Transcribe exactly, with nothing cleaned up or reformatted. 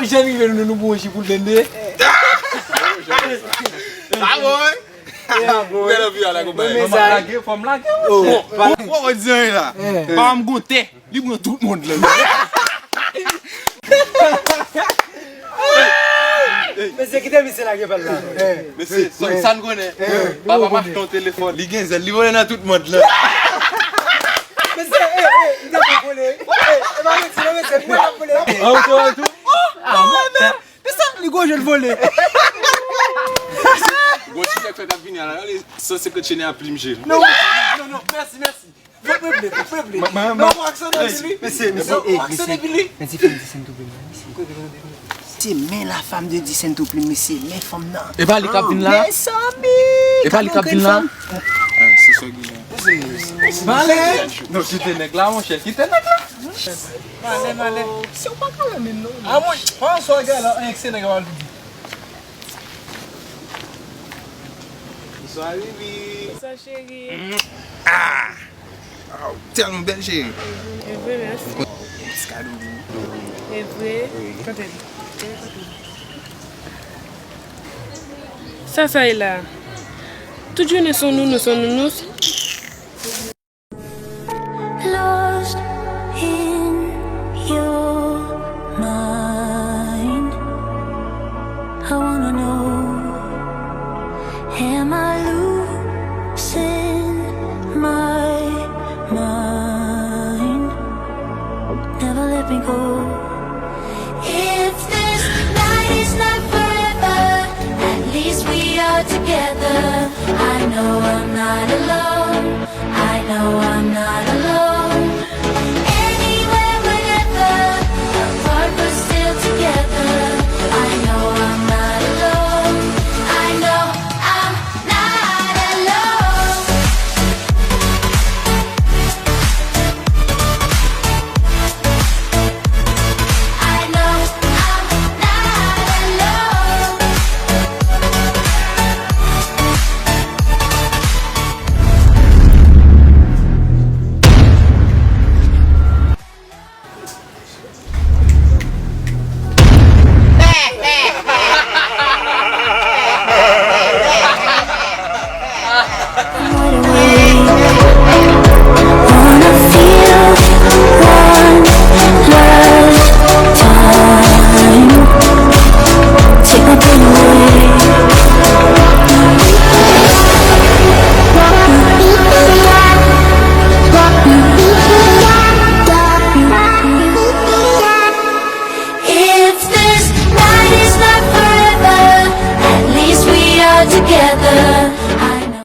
Jan rive nou, nou bon ji pou l blende. Sa bon, wi. Ou gen anvi a la, konpè. Fò m lage, fò m lage. Bon, bon, bon, bon, di anyen la. Pa m gon tè. Li pran tout mond lan. Mesye, kite misye lage bal la. Mesye, sa, sa n konnen. Papa m achte yon telefòn. Li gen zèl, li vole nan tout mond lan. Mesye, e, e, m te vole. E, e pa manti non, mesye, m te vole. An, ou te wè tou? Ah, men, men sa, li gon je l vole. Gon ti nèg fèk ap vini a la, gade san senkant chene a plim je l. Non, non, non, mèsi, mèsi. Fòk mwen ple, fòk mwen ple. Non, ou aksan depi li. Mesye, mesye, ou aksan depi li. Men ti fanm de Sentoplim nan, mesye. Se men la fanm de Sentoplim, mesye, men fanm nan. E pa li k ap vin la? Mezanmi, e pa li k ap vin la? Ah, se sa ki gen. Male! Non, kite nèg la, monchè, kite nèg la. Male, male. Si w pa ka renmen non. Ah, mwen, pa sou gade la, anyen k se nèg la di. Bonswa, Bibi. Bonswa, cheri. Ah! Ah, ou tèlman bèl, cheri. E vre, mèsi. Ti kado pou ou. E vre. Wi. Kote l? Sa, sa e la? Tout jounen se yon nounous, yon nounous. Lost in your mind. I wanna know, am I losing my mind? Never let me go. If this night is not forever, at least we are together. I know I'm not alone. I know I'm not alone. Anywhere, whenever, apart but still together. I know I'm not alone. I know I'm not alone. I know I'm not alone. Wanna feel one last time. Take my pain away. If this night is not forever, at least we are together.